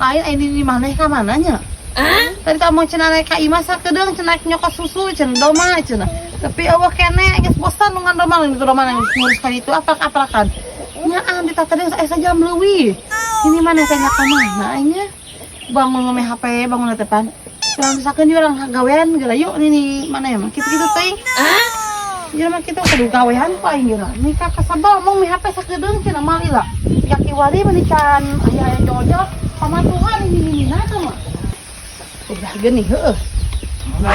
Lain ini di mana ka mana nya? Tadi kamu cenah naik ka imah sakedeung, cenah nyokot susu cenah doma cenah. Tapi euweuh keneh, geus bosan nungan doma itu, doma ngurus ka itu aprak-aprakan. Nya ah di tadi geus aya sajam leuwih. Ini mana teh ka mana nya? Bangun ngome HP, bangun teh pan. Urang misalkan juga orang gawean geura yuk ini mana ya mah kitu-kitu teuing. Jadi mah kitu kudu gawean ku aing geura. Nikah kasabel mong mi HP sakedeung cenah mah lila. Yaki wali meni can aya aya jol-jol pamatuhan ini nah teh mah. Udah gini heueuh. Ma?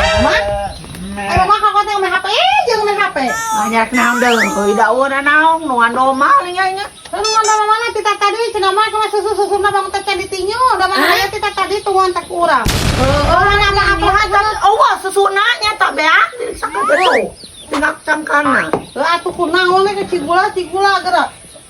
Ayo mah kakak teh main HP, jeung main HP. Banyak naon deui, daun naon nu doma nya nya. Lalu mana mana tita tadi cenah mah cuma susu susuna bangun teh can ditinju, da mana aya tita tadi tungguan teh kurang. Heeh, mana apa apa Kan eueuh susuna nya tak beak sakitu. Tinggal cangkana. Heuh atuh kunaon we ke cigula cigula geura.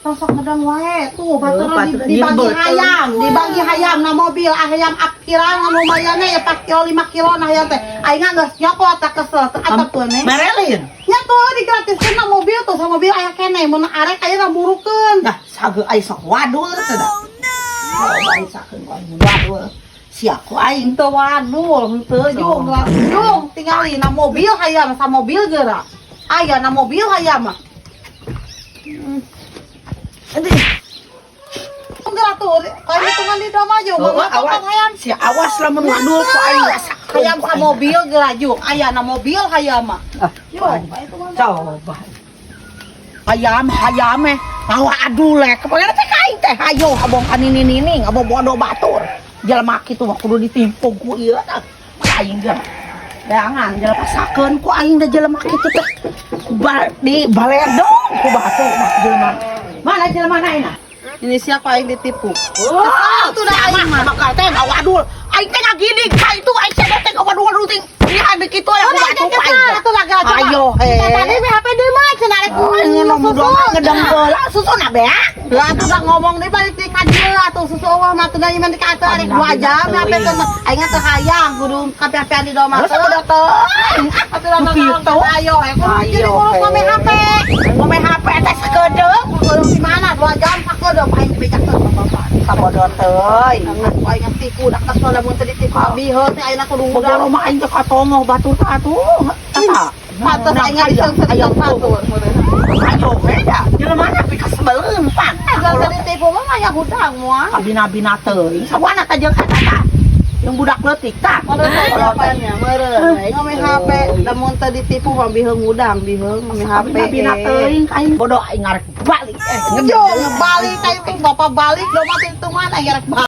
Sok ngedang wae tuh batur Batur dibagi nyebut. Hayam, dibagi hayam na mobil, ah hayam akhiran lumayan ya 4 kilo 5 kilo nah hayam teh. Aing geus nyokot tak kesel teu atep ne. Merelin. Nya tuh digratiskeun na mobil tuh, sama mobil aya keneh mun arek aya burukeun. Nah, sage ai sok wadul teh da. Oh, bae sakeun ku aing wadul. Sia ku aing. Henteu wadul, henteu jung, jung tingali na mobil hayam sa mobil geura. Aya na mobil hayam mah. Aduh. Geura tuh, kayak hitungan di doma jung, Oh, mah awas. hayam. Sia awas lamun wadul ku aing rasakeun. Hayam sa mobil geura jung, aya na mobil hayam mah. Ah, Yo, coba. Hayam hayam eh mawa adul eh kepala teh ka aing teh hayo abong kanini nini ngabo bodo batur. Jelema kitu mah kudu ditimpung ku ieu tah. Aing geura. Jangan jelema sakeun ku aing da jelema kitu teh. Ba, di baledong ku batu mah jelema. Mana jelema na? Ini siapa aing ditipu? Oh, Itu dah aing mah. Maka teh ngawadul. Aing teh ngagidig ka itu aing teh ngawadul ting. Lihat di kitu aya ku batu ku aing. teh. Atuh lah coba. Ayo he. Tadi HP deui mah cenah rek Ngomong susu. doang ngedeng heula susuna beak. Lah atuh dah ngomong deui balik di ka dieu atuh susu eueuh mah teu iman di ka atuh arek 2 jam HP teh mah aing teh hayang kudu kabeh-kabehan di doma. Terus udah teuing. Atuh dah Gitu. Ayo, eh kudu jadi Ayo, ngurus he. ngome HP. Ngome HP teh sakedeung. Kudu di mana 2 jam sakedeung aing bejakeun ka bapak. Sabodo teuing. Aku aing ngatipu dah kesel lamun teu ditipu biheut teh ayeuna kudu Bodo mah aing teh katongoh batur teh atuh. Eta. Pantes aing diseung-seung batur. Ayo beda. Jelema na pikasebeleun pan. Agar teu ditipu mah aya hudang moal. Kabina-bina teuing. Sawana teh jeung eta tah. Yang budak leutik tah. Meureun jawabannya, meureun. Aing ngome HP, lamun teu ditipu mah biheung hudang, biheung ngome HP. Kabina-bina teuing aing bodoh aing ngarek balik eh. Yo, balik kayak itu bapak balik, doma itu mana aing rek balik.